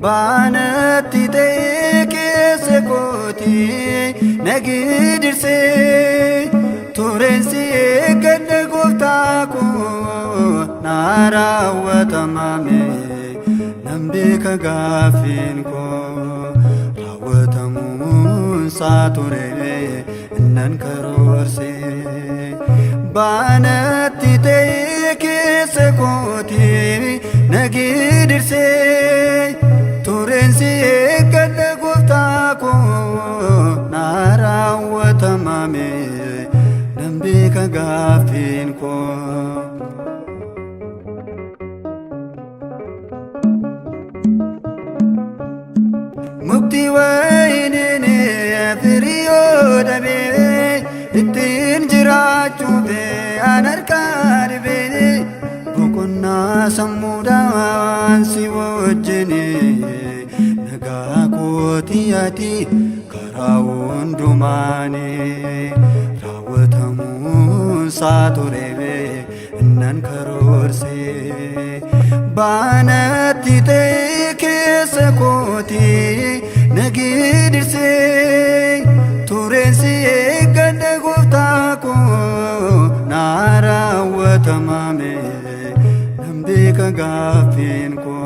Baanatti ta'ee keessa kooti na gidirsee tureensi eeggadhe gooftaa koo na raawwatamame nan beeka gaaffiin koo raawwatamuunsaa ture nan karoorse baanatti ta'ee keessa kooti na gidirsee tureensi eeggadhe gooftaa koo na raawwatamame nan beeka gaaffiin koo. Mukti wayiniin firii yoo dhabee ittiin jiraachuuf an harkaa dhibee boqonnaa sammuudhaan si wajjin nagaa kooti ati karaa hundumaanii raawwatamuunsaa ture nan karoorse baanatti ta'e keessa kooti na gidirse tureensi eeggadhe gooftaa koo na raawwatamame nan beeka gaaffiin koo.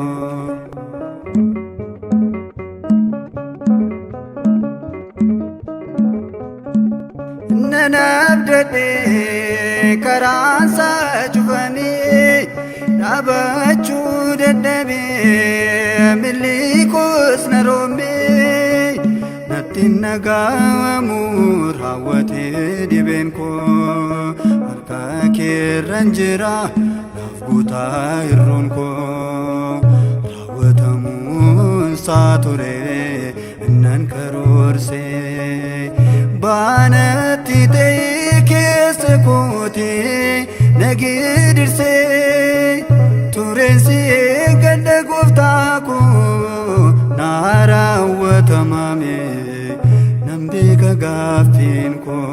Nan abdadhee karaan isaa cufamee dhaabachuu dadhabee milli koos na roobee natti hin dhaga'amu raawwatee dhibeen koo harka keerran jira naaf guutaa hir'uun koo raawwatamuun isaa ture nan karoorse baanatti ta'e keessa kooti na gidirse tureensi eeggadha gooftaa koo na raawwatamame nan beeka gaaffiin koo.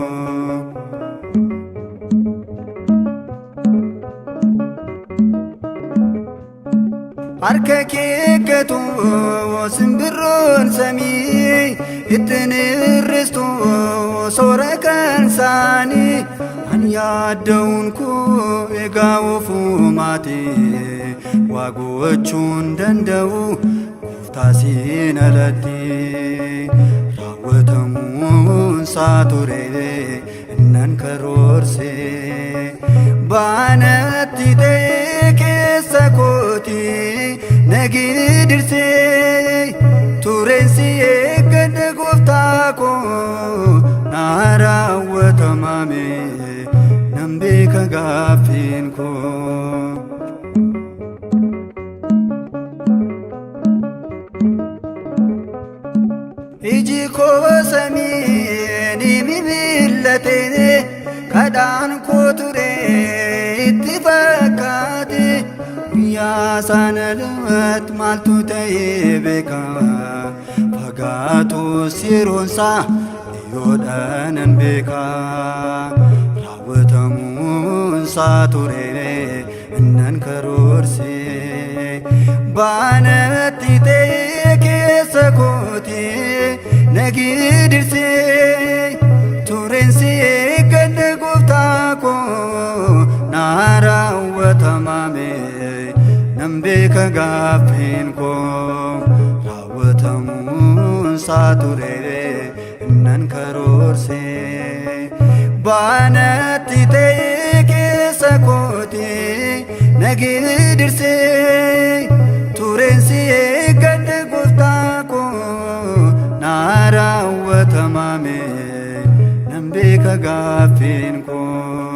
Harka kee eeggatu simbirroon samii ittiin hir'istu soora kan isaanii an yaadda'uun koo egaa ofumaati waa gochuun danda'u gooftaa siin alatti raawwatamuun isaa ture nan karoorse baanatti ta'e keessa kooti na gidirse tureensi eeggadhe gooftaa koo na raawwatamame nan beeka gaaffiin koo. Iji koo samii ni mimillate kadhaan koo ture itti fakkaate guyyaa sana lamatti maaltu ta'ee beeka fagaatus yeroonsaa dhiyyoodha nan beeka raawwatamuunsaa ture nan karoorse baanatti ta'e keessa kooti na gidirse tureensi eeggadhe gooftaa koo na raawwatamame nan beeka gaaffiin koo raawwatamuunsaa ture nan karoorse baanatti ta'e keessa kooti na gidirse tureensi eeggadhe gooftaa koo na raawwatamame nan beeka gaaffiin koo.